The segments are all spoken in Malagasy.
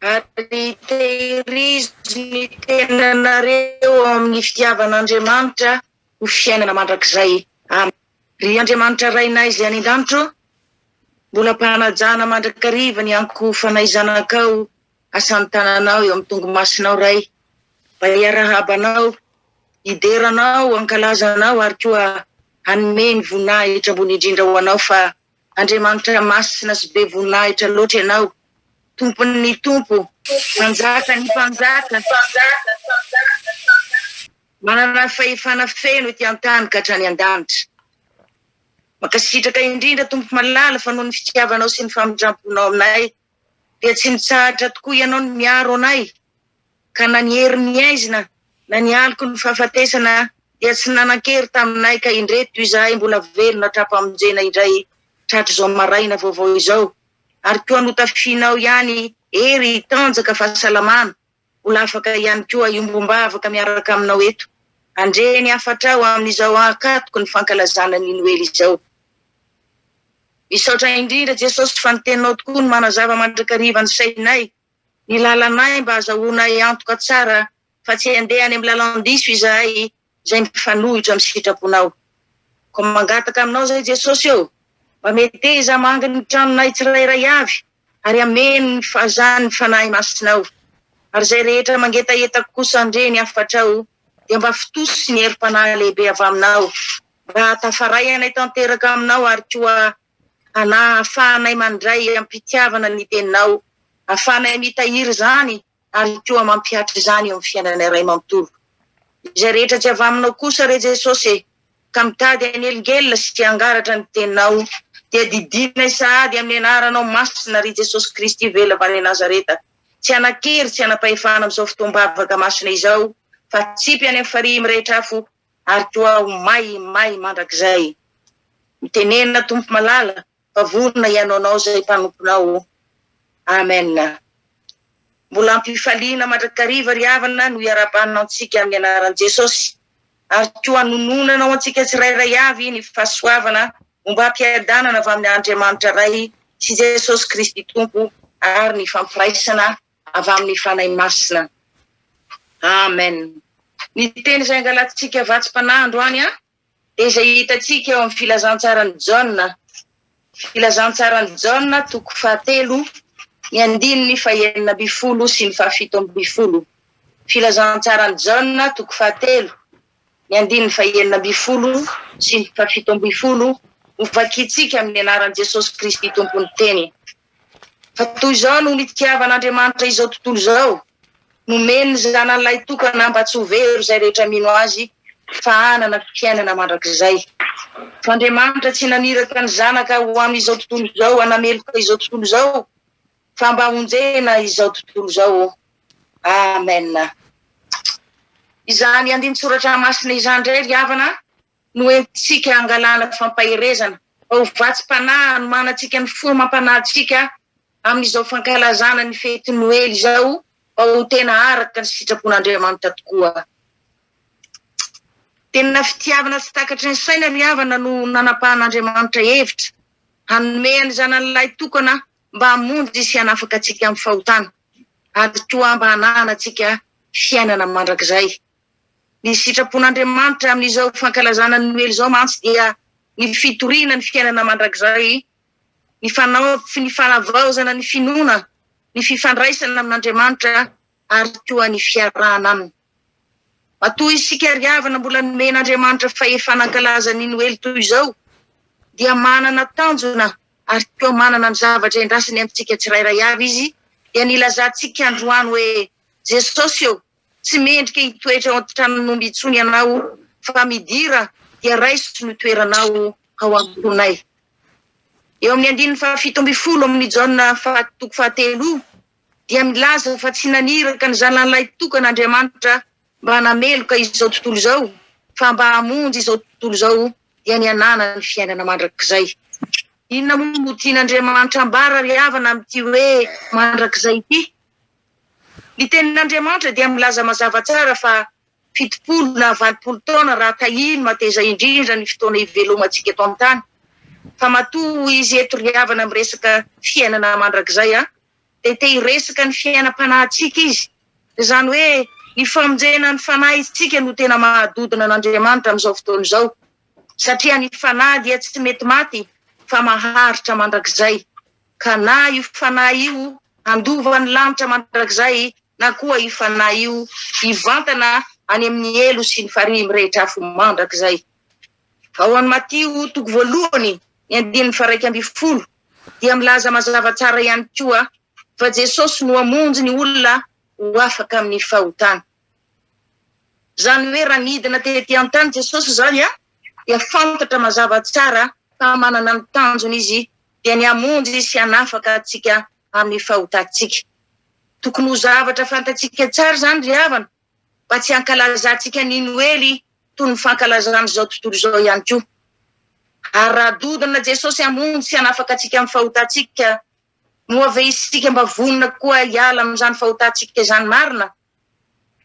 Ary tehirizo ny tenanareo ao amin'ny fitiavan'Andriamanitra ho fiainana mandrakizay. Amen. Ry Andriamanitra Rainay izay any an-danitra ô, mbola am-panajana mandrakariva ny ankohofanay zanakao asan'ny tananao eo amin'ny tongo-masinao Ray, mba hiarahaba Anao, hidera Anao, hankalaza Anao ary koa hanome ny voninahitra ambony indrindra ho Anao fa Andriamanitra masina sy be voninahitra loatra Ianao, Tompon'ny tompo, Mpanjakan'ny mpanjaka, manana fahefana feno ety an-tany ka hatrany an-danitra. Mankasitraka indrindra Tompo malala fa noho ny fitiavanao sy ny famindram-ponao aminay dia tsy mitsahatra tokoa Ianao ny miaro anay ka na ny herin'ny aizina na ny aloky ny fahafatesana dia tsy nanan-kery taminay ka indreto izahay mbola velona tra-pamonjena indray tratr'izao maraina vaovao izao ary koa notafianao ihany hery, tanjaka, fahasalamana mbola afaka ihany koa hiombom-bavaka miaraka aminao eto handre ny hafatrao amin'izao ankatoky ny fankalazana ny Noely izao. Misaotra indrindra Jesosy fa ny teninao tokoa no manazava mandrakariva ny sainay, ny lalanay mba hazahoanay antoka tsara fa tsy handeha any amin'ny lalan-diso izahay izay mifanohitra amin'ny sitraponao. Koa mangataka aminao izay Jesosy ô, mba meteza hamangy ny tranonay tsirairay avy ary hameno ny fahazany ny Fanahy Masinao. Ary izay rehetra mangetaheta kosa handre ny hafatrao dia mba fotosy ny herim-panahy lehibe avy aminao mba hahatafaray anay tanteraka aminao ary koa hahafahanay mandray am-pitiavana ny teninao, hahafahanay mitahiry izany ary koa mampihatra izany eo amin'ny fiainanay iray manontolo. Izay rehetra tsy avy aminao kosa re Jesosy e, ka mitady hanelingelina sy hangaratra ny teninao, dia didinay sahady amin'ny anaranao masina ry Jesosy Kristy velona avy any Nazareta, tsy hanan-kery tsy hanam-pahefana amin'izao fotoam-bavaka masina izao, fa atsipy any amin'ny farihy mirehitra afo ary koa ho may may mandrakizay. Mitenena Tompo malala fa vonona hihaino anao izay mpanomponao. Amen. Mbola ampifaliana mandrakariva ry havana no iarahabana antsika amin'ny anaran'i Jesosy ary koa anononana ho antsika tsirairay avy ny fahasoavana ombam-piadanana avy amin'ny Andriamanitra Ray sy Jesosy Kristy Tompo ary ny fampiraisana avy amin'ny Fanahy Masina. Amen. Ny teny izay angalantsika vatsim-panahy androany an, dia izay hitantsika ao amin'ny Filazantsaran'i Jaona, Filazantsaran'i Jaona toko fahatelo, ny andininy fahenina ambin'ny folo sy ny fahafito ambin'ny folo. Filazantsaran'i Jaona toko fahatelo, ny andininy fahenina ambin'ny folo sy ny fahafito ambin'ny folo, hovakintsika amin'ny anaran'i Jesosy Kristy Tompon'ny Teny. Fa toy izao no nitiavan'Andriamanitra izao tontolo izao, nomeny ny Zanany lahitokana mba tsy ho very izay rehetra mino Azy fa hanana fiainana mandrakizay. Fa Andriamanitra tsy naniraka ny Zanaka ho amin'izao tontolo izao hanameloka izao tontolo izao, fa mba honjehina izao tontolo izao. Amen. Izany andinin-tsoratra masina izany indray ry havana no entintsika hangalana fampaherezana mba ho vatsim-panahy hanomanantsika ny fo amam-panahintsika amin'izao fankalazana ny fety Noely izao mba ho tena araka ny sitrapon'Andriamanitra tokoa. Tena fitiavana tsy takatry ny saina ry havana no nanapahan'Andriamanitra hevitra hanome ny Zanany lahitokana mba hamonjy sy hanafaka antsika amin'ny fahotana ary koa mba hananantsika fiainana mandrakizay. Ny sitrapon'Andriamanitra amin'izao fankalazana ny Noely izao mantsy dia ny fitoriana ny fiainana mandrakizay, ny fanao, ny fanavaozana ny finoana, ny fifandraisana amin'Andriamanitra ary koa ny fiarahana aminy. Matoa isika ry havana mbola nomen'Andriamanitra fahefana hankalaza ny Noely toy izao dia manana tanjona ary koa manana ny zavatra endrasany amintsika tsirairay avy Izy dia nilazantsika androany hoe Jesosy ô, Tsy mendrika hitoetra ao an-tranon'omby intsony ianao, fa midira dia raiso ny toeranao ao am-ponay. Eo amin'ny andininy fahafito ambin'ny folo amin'ny Jaona faha toko fahatelo io dia milaza fa tsy naniraka ny Zanany Lahitokana Andriamanitra mba hanameloka izao tontolo izao, fa mba hamonjy izao tontolo izao dia ny hananany fiainana mandrakizay. Inona moa no tian'Andriamanitra ambara ry havana amin'ity hoe mandrakizay ity? Ny Tenin'Andriamanitra dia milaza mazava tsara fa 70 na 80 taona raha tahiny mateza indrindra ny fotoana ivelomantsika eto an-tany. Fa matoa hoy izy eto ry havana miresaka fiainana mandrakizay an! dia te hiresaka ny fiainam-panahintsika Izy. Izany hoe ny famonjena ny fanahintsika no tena mahadodona an'Andriamanitra amin'izao fotoana izao. Satria ny fanahy dia tsy mety maty fa maharitra mandrakizay. Ka na io fanahy io handova ny lanitra mandrakizay na koa io fanahy io hivantana any amin'ny helo sy ny farihy mirehitra afo mandrakizay. Ao amin'ny Matio toko voalohany ny andininy faha-11 dia milaza mazava tsara ihany koa fa Jesosy no hamonjy ny olona ho afaka amin'ny fahotana. Izany hoe raha nidina tety an-tany Jesosy izany dia fantatra mazava tsara fa manana ny tanjony Izy dia ny hamonjy sy hanafaka antsika amin'ny fahotantsika. Tokony ho zavatra fantatsika tsara izany ry havana mba tsy hankalazantsika ny Noely toy ny fankalazan'izao tontolo izao ihany koa. Ary raha dodona Jesosy hamonjy sy hanafaka antsika amin'ny fahotantsika, moa ve isika mba vonona koa hiala amin'izany fahotantsika izany marina?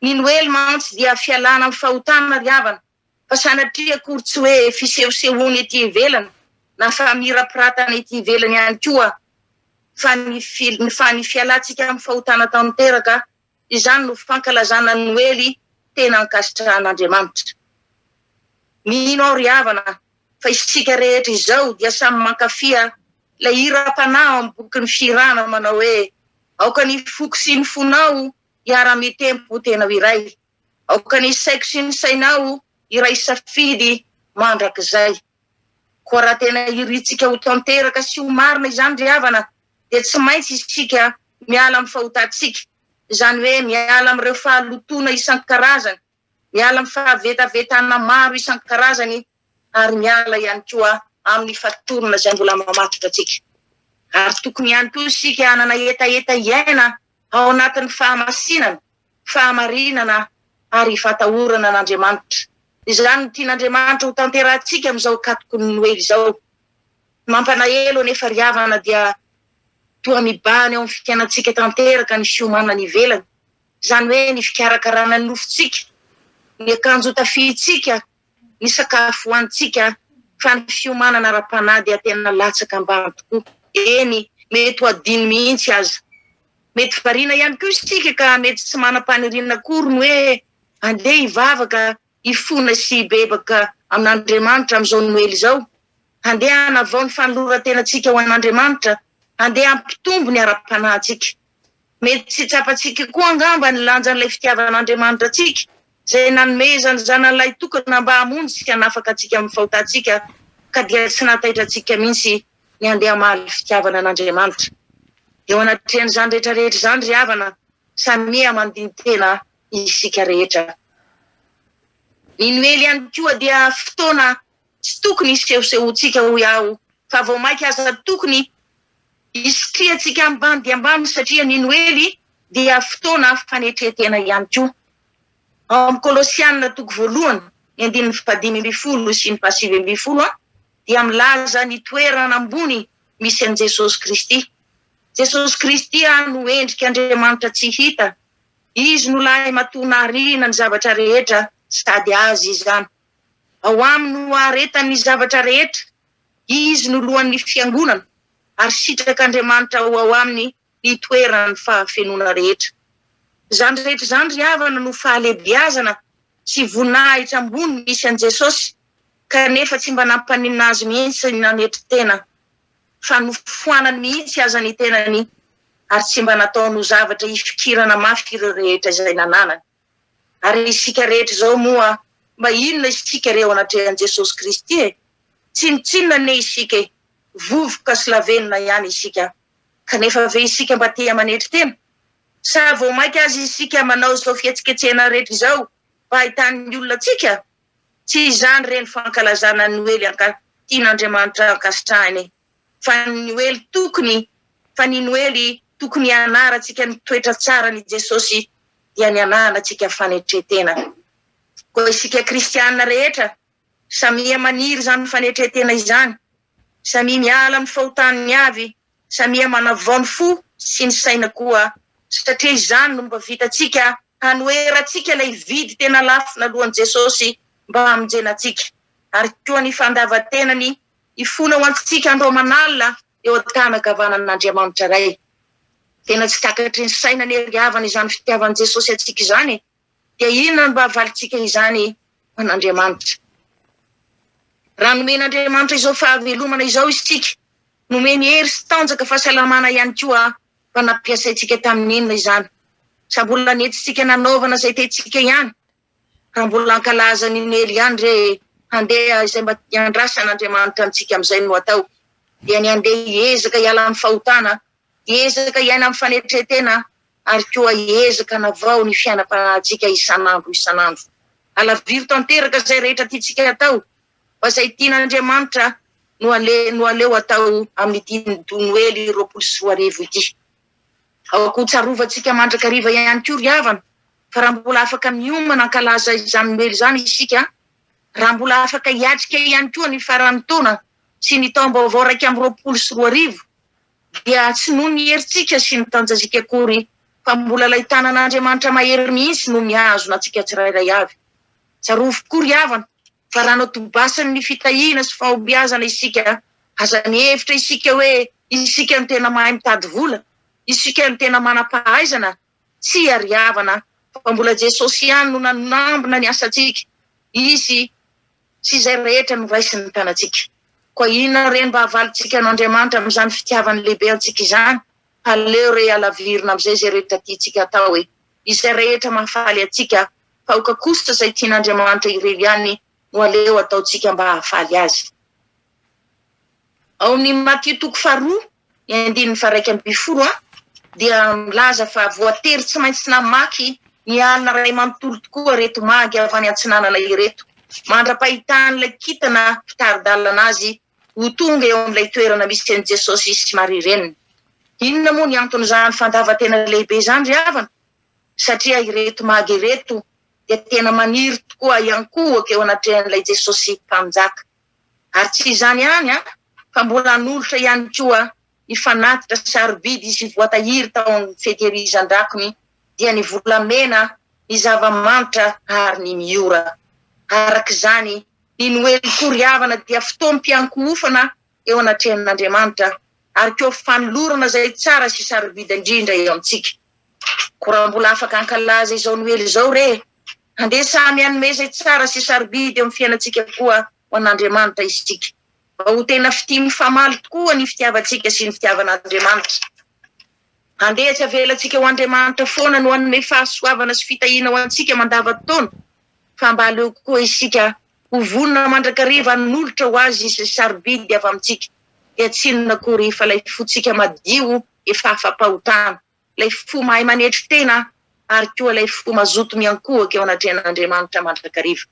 Ny Noely mantsy dia fialana amin'ny fahotana ry havana, fa sanatria akory tsy hoe fisehosehoana ety ivelany na famirapiratana ety ivelany ihany koa fa ny fa ny fialantsika amin'ny fahotana tanteraka, izany no fankalazana ny Noely tena ankasitrahan'Andriamanitra. Mino aho ry havana fa isika rehetra izao dia samy mankafia ilay hiram-panahy ao amin'ny bokin'ny Fihirana manao hoe, Aoka ny foko sy ny fonao hiara-mitempo ho tena ho iray. Aoka ny saiko sy ny sainao hiray safidy mandrakizay. Koa raha tena irintsika ho tanteraka sy ho marina izany ry havana dia tsy maintsy isika miala amin'ny fahotantsika, izany hoe miala amin'ireo fahalotoana isan-karazany, miala amin'ny fahavetavetana maro isan-karazany ary miala ihany koa amin'ny fatorana izay mbola mamatotra antsika. Ary tokony ihany koa isika hanana hetaheta hiaina ao anatin'ny fahamasinana, fahamarinana ary fatahorana an'Andriamanitra. Izany no tian'Andriamanitra ho tanterahantsika amin'izao ankatoky ny Noely izao. Ny mampanahelo anefa ry havana dia toa mibahana eo amin'ny fiainantsika tanteraka ny fiomanana ivelany, izany hoe ny fikarakarana ny nofontsika, ny akanjo hotafihintsika, ny sakafo hohanintsika, fa ny fiomanana ara-panahy dia tena latsaka ambany tokoa, eny, mety ho adino mihitsy aza. Mety variana ihany koa isika ka mety tsy manam-paniriana akory ny hoe andeha hivavaka, hifona sy hibebaka amin'Andriamanitra amin'izao Noely izao, handeha hanavao ny fanoloran-tenantsika ho an'Andriamanitra, handeha hampitombo ny ara-panahintsika. Mety tsy tsapantsika koa angamba ny lanjan'ilay fitiavan'Andriamanitra antsika, izay nanomezany Zanany Lahitokana mba hamonjy sy hanafaka antsika amin'ny fahotantsika, ka dia tsy nahataitra antsika mihitsy ny handeha hamaly fitiavana an'Andriamanitra. Eo anatrehan'izany rehetra rehetra izany, ry havana, samia mandini-tena isika rehetra. Ny Noely ihany koa dia fotoana tsy tokony hisehosehoantsika, hoy aho, fa vao mainka aza tokony Isitrihantsika ambany dia ambany satria ny Noely dia fotoana fanetren-tena ihany koa. Ao amin'ny Kolosiana toko voalohany, ny andininy fahadimy ambin'ny folo sy ny fahasivy ambin'ny folo dia milaza ny toerana ambony misy an'i Jesosy Kristy. Jesosy Kristy no endrik'Andriamanitra tsy hita. Izy no lahimatoa nahariana ny zavatra rehetra sady Azy izany. Ao Aminy no aharetany ny zavatra rehetra. Izy no lohan'ny fiangonana ary sitrak'Andriamanitra ho ao aminy ny toeran'ny fahafenoana rehetra. Izany rehetra izany ry havana no fahalehibiazana sy voninahitra ambony misy an'i Jesosy kanefa tsy mba nampaninona Azy mihitsy ny nanetry tena fa nofoanany mihitsy aza ny tenany ary tsy mba nataony ho zavatra hifikirana mafy ireo rehetra izay nananany. Ary isika rehetra izao moa mba inona isika re eo anatrehan'i Jesosy Kristy e? Tsinontsinona anie isika e! Vovoka sy lavenona ihany isika. Kanefa ve isika mba tia manetry tena? Sa vao mainka aza isika manao izao fihetsiketsehana rehetra izao mba hahitan'ny olona antsika? Tsy izany re ny fankalazana ny Noely tian'Andriamanitra ankasitrahina e! Fa ny Noely tokony fa ny Noely tokony hianarantsika ny toetra tsaran' i Jesosy dia ny hananantsika fanetren-tena. Koa isika kristiana rehetra samia maniry izany fanetren-tena izany, samia miala amin'ny fahotan'ny avy, samia manavao ny fo sy ny saina koa, satria izany no mba vitantsika hanoherantsika ilay vidy tena lafo naloan'i Jesosy mba hamonjena antsika, ary koa ny fandavan-tenany hifona ho antsika andro aman'alina eo an-tanankavanan'Andriamanitra Ray. Tena tsy takatry ny saina anie ry havana izany fitiavan'i Jesosy antsika izany e! Dia inona no mba havalintsika izany ho an'Andriamanitra? Raha nomen'Andriamanitra izao fahavelomana izao isika, nomeny hery sy tanjaka fahasalamana ihany koa fa nampiasaintsika tamin'ny inona izany? Sa mbola nentintsika nanaovana izay tiantsika ihany? Raha mbola hankalaza ny Noely ihany re e! Handeha izay mba iandrasan'Andriamanitra antsika amin'izay no atao, dia ny handeha hiezaka hiala amin'ny fahotana, hiezaka hiaina amin'ny fanetren-tena ary koa hiezaka hanavao ny fiainam-panahintsika isan'andro isan'andro. Alaviro tanteraka izay rehetra tiantsika hatao, fa izay tian'Andriamanitra no ale no aleo atao amin'ity Noely 2020 ity. Aoka ho tsarovantsika mandrakariva ihany koa ry havana fa raha mbola afaka miomana hankalaza izany Noely izany isika, raha mbola afaka hiatrika ihany koa ny faran'ny taona sy ny taom-baovao 2021 dia tsy noho ny herintsika sy ny tanjantsika akory fa mbola ilay tanan'Andriamanitra mahery mihitsy no mihazona antsika tsirairay avy. Tsarovy koa ry havana fa raha notobasany ny fitahiana sy fahombiazana isika, aza mihevitra isika hoe isika no tena mahay mitady vola, isika no tena manam-pahaizana, tsia ry havana fa mbola Jesosy ihany no nanambina ny asantsika, Izy sy izay rehetra noraisin'ny tanantsika. Koa inona re no mba havalintsika an'Andriamanitra amin'izany fitiavany lehibe antsika izany? Aleo re halavirina amin'izay izay rehetra tiantsika atao e! Izay rehetra mahafaly antsika, fa aoka kosa izay tian'Andriamanitra irery ihany no aleo ataontsika mba hahafaly Azy. Ao amin'ny Matio toko faharoa, ny andininy faha-11 a, dia milaza fa voatery tsy maintsy namaky ny alina iray manontolo tokoa ireto magy avy any atsinanana ireto, mandra-pahitan'ilay kintana mpitari-dalana azy ho tonga eo amin'ilay toerana misy an'i Jesosy sy Maria reniny. Inona moa ny anton'izany fandavan-tena lehibe izany ry havana? Satria ireto magy ireto dia tena maniry tokoa hiankohoka eo anatrehan'ilay Jesosy Mpanjaka. Ary tsy izany ihany fa mbola hanolotra ihany koa ny fanatitra sarobidy sy voatahiry tao amin'ny fitehirizan-drakony dia ny volamena, ny zava-manitra ary ny miora. Araka izany, ny Noely koa ry havana dia fotoam-piankohofana eo anatrehan'Andriamanitra ary koa fanolorana izay tsara sy sarobidy indrindra eo amintsika. Koa raha mbola afaka hankalaza izao Noely izao re, andeha samy hanome izay tsara sy sarobidy eo amin'ny fiainantsika koa ho an'Andriamanitra isika. Mba ho tena fitia mifamaly tokoa ny fitiavantsika sy ny fitiavan'Andriamanitra. Andeha tsy avelantsika ho Andriamanitra foana no hanome fahasoavana sy fitahiana ho antsika mandavan-taona, fa mba aleo koa isika ho vonona mandrakariva hanolotra ho Azy izay sarobidy avy amintsika, dia tsy inona akory fa ilay fontsika madio efa afa-pahotana, ilay fo mahay manetry tena ary koa ilay fo mazoto miankohoka eo anatrehan'Andriamanitra mandrakariva.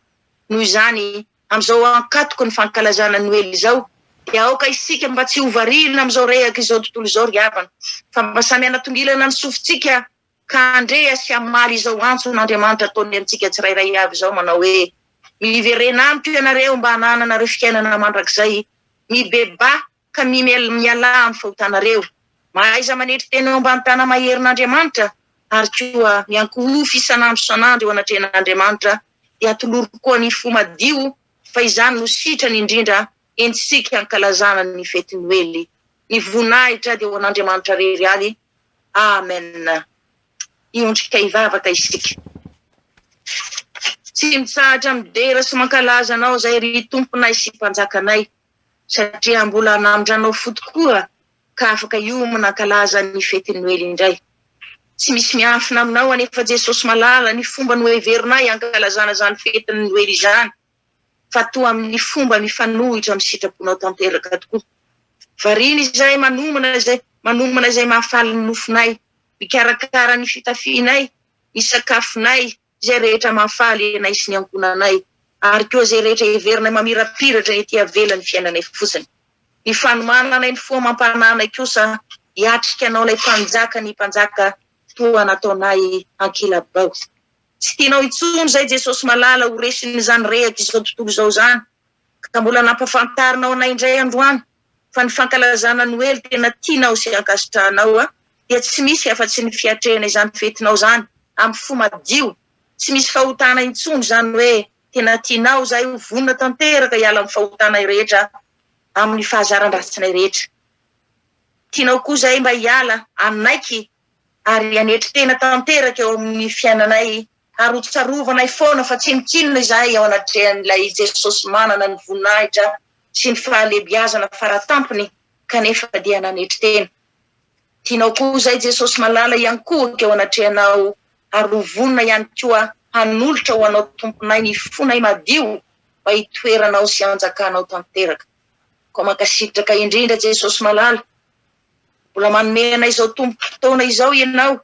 Noho izany, amin'izao ankatoky ny fankalazana Noely izao, dia aoka isika mba tsy ho variana amin'izao rehaka izao tontolo izao ry havana, fa mba samy hanatongilana ny sofintsika ka handre sy hamaly izao antson'Andriamanitra ataony amintsika tsirairay avy izao manao hoe, Miverena amiko ianareo mba hanananareo fiainana mandrakizay, mibebaha ka mialà amin'ny fahotanareo. Mahaiza manetry tena eo ambany tana-maherin'Andriamanitra, ary koa miankohofy isan'andro isan'andro eo anatrehan'Andriamanitra, dia atolory koa ny fo madio, fa izany no sitrany indrindra entintsika hankalazana ny fety Noely. Ny voninahitra dia ho an'Andriamanitra irery ihany. Amen. Hiondrika hivavaka isika. Tsy mitsahatra midera sy mankalaza Anao izahay ry Tomponay sy Mpanjakanay. satria mbola namindranao fo tokoa ka afaka hiomana hankalaza ny fetin'ny Noely indray. Tsy misy miafina aminao anefa Jesosy malala ny fomba noheverinay hankalazana izany fetin'ny Noely izany fa toa amin'ny fomba mifanohitra amin'ny sitraponao tanteraka tokoa. Variana izahay manomana izay manomana izay mahafaly ny nofonay, mikarakara ny fitafianay, ny sakafonay, izay rehetra mahafaly anay sy ny ankohonanay, ary koa izay rehetra heverinay mamirapiratra ety avelan'ny fiainanay fotsiny. Ny fanomananay ny fo amam-panahinay kosa hiatrika Anao ilay Mpanjaka ny mpanjaka toa nataonay ankilabao. Tsy tianao intsony izay Jesosy malala ho resin'izany rehaka izao tontolo izao izany ka mbola nampafantarinao anay indray androany fa ny fankalazana Noely tena tianao sy ankasitrahanao dia tsy misy afa-tsy ny fiatrehana izany fetinao izany amin'ny fo madio, tsy misy fahotana intsony, izany hoe tena tianao izahay ho vonona tanteraka hiala amin'ny fahotanay rehetra, amin'ny fahazaran-dratsinay rehetra. Tianao koa izahay mba hiala, hanaiky. ary hanetry tena tanteraka eo amin'ny fiainanay ary ho tsarovanay foana fa tsinontsinona izahay eo anatrehan'ilay Jesosy manana ny voninahitra sy ny fahalehibiazana faratampony kanefa dia nanetry tena. Tianao koa izay Jesosy malala hiankohoka eo anatrehanao ary ho vonona ihany koa hanolotra ho anao Tomponay ny fonay madio mba hitoeranao sy hanjakanao tanteraka. Koa mankasitraka indrindra Jesosy malala. Mbola manome anay izao tombom-potoana izao Ianao,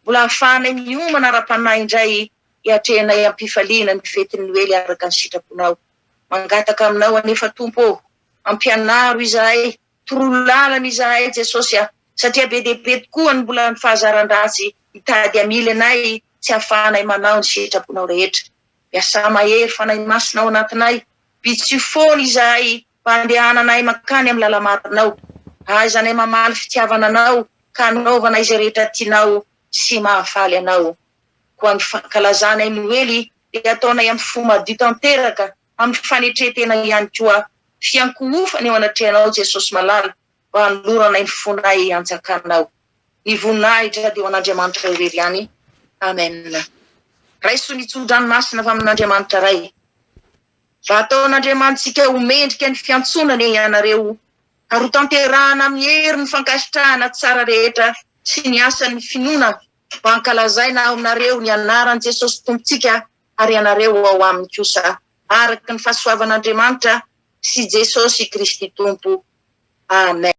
mbola ahafahanay miomana ara-panahy indray hiatrehanay am-pifaliana ny fetin'ny Noely araka ny sitraponao. Mangataka aminao anefa Tompo ô, ampianaro izahay, toroy lalana izahay Jesosy a, satria be dia be tokoa ny mbola ny fahazaran-dratsy mitady hamily anay tsy ahafahanay manao ny sitraponao rehetra. Miasà mahery Fanahy Masina ao anatinay, bitsio foana izahay mba handehananay mankany amin'ny lala-marinao. Ahaizanay mamaly fitiavana Anao ka hanaovana izay rehetra tianao sy mahafaly Anao. Koa ny fankalazanay Noely dia ataonay amin'ny fo madio tanteraka, amin'ny fanetren-tena ihany koa, fiankohofana eo anatrehanao Jesosy malala mba hanoloranay ny fonay hanjakanao. Ny voninahitra dia ho an'Andriamanitra irery ihany. Amen. Raiso ny tso-dranomasina avy amin'Andriamanitra Ray. Mba hataon'Andriamanitsika ho mendrika ny fiantsoana anie ianareo, ary ho tanterahana amin'ny hery ny fankasitrahana tsara rehetra sy ny asan'ny finoana, mba hankalazaina ao aminareo ny anaran'i Jesosy Tompontsika ary ianareo ao aminy kosa, araka ny fahasoavan'Andriamanitra sy Jesosy Kristy Tompo. Amen.